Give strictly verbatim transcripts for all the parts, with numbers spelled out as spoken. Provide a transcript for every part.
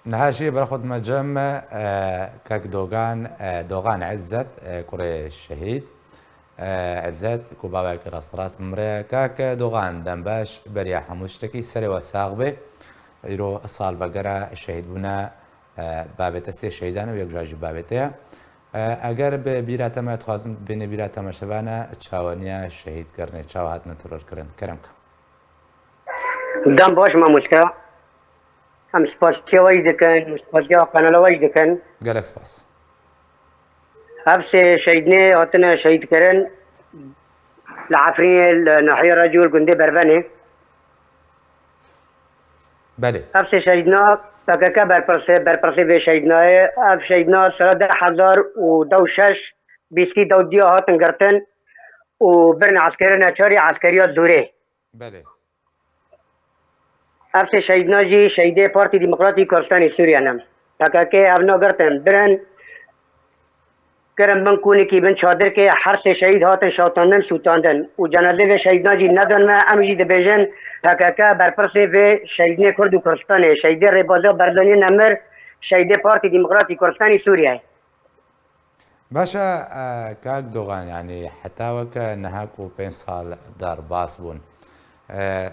Niha jî ber xwe dime cem, e, kak Dogan, e, Dogan Izzet, e, kurê şehîd, e, Izzet, ku bavek rasterast mire. Kak Dogan, dem baş, beriya hemû tiştekî serê we sax be. Îro salvegera şehîdbûna, e, bavê te sê şehîdan û yek jî bavê te ye. E, eger bi bîra te me, dixwazim bênê bîra temaşevana çawaniya şehîdkirinê, çawa hatine terorkirin. Kerem ke. Dem baş mamoste. Em spasiya we jî dikin, spasiya kanala we jî dikin. Gelek spas. Ev sê şehîdnê hatine şehîdkirin li Efrînê, li nahiya Recû, li gundê Berbenê. Belê. Ev sê şehîdna P K K berpirsê, berpirsê vê şehîdnayê. Ev şehîdna sala du hezar û deh û şeş bîstî dewdiya hatin girtin û birin eskerê neçarî, eskeriya Dûrê. Belê. Ev sê şehîdna jî şehîdê Partî Demokratî Kurdistanê Sûriye ne. P K K ev nagirtin, birin, kirin bin kûnikî, bin çadirkê, her sê şehîd hatin şewtandin, sûtandin û cenazê vê şehîdna jî nedin me. Em jî dibêjin P K K berpirsê vê şehîdinê Kurd û Kurdistanê, şehîdê Rêbaza Barzanî Nemir, şehîdê Partî Demokratî Kurdistanê Sûriye. Baş e, e, kak Dogan, yanî heta weke niha ku pênc sal derbas bûn. E,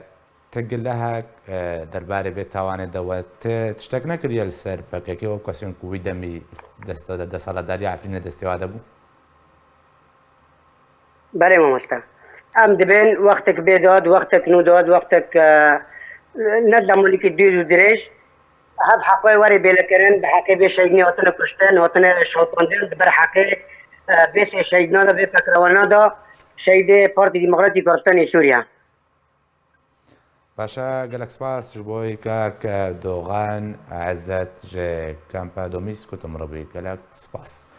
ti gilehek, e, derbarê vê tawanê de we ti tiştek nekiriye li ser P K K wek kesên ku wî demî dest-, desthilatdariya Efrînê destê we de bû? Belê mamoste. Em dibên wextek bê dad, wextek nû dad, wextek, e, ne zemanikî dûr û dirêj, hev heqê werê bêle kirin, bi heqê vê şehîdinê hatine kuştin, hatine şewitandin, di ber heqê, e, vê sê şehîdna de, vê pekrewana de, şehîdê Partî Demokratî Kurdistanê Sûriye. Baş e, gelek spas ji bo kak Dogan Izzet ji Kampa Domîs ku tu min re bûyî. Gelek spas.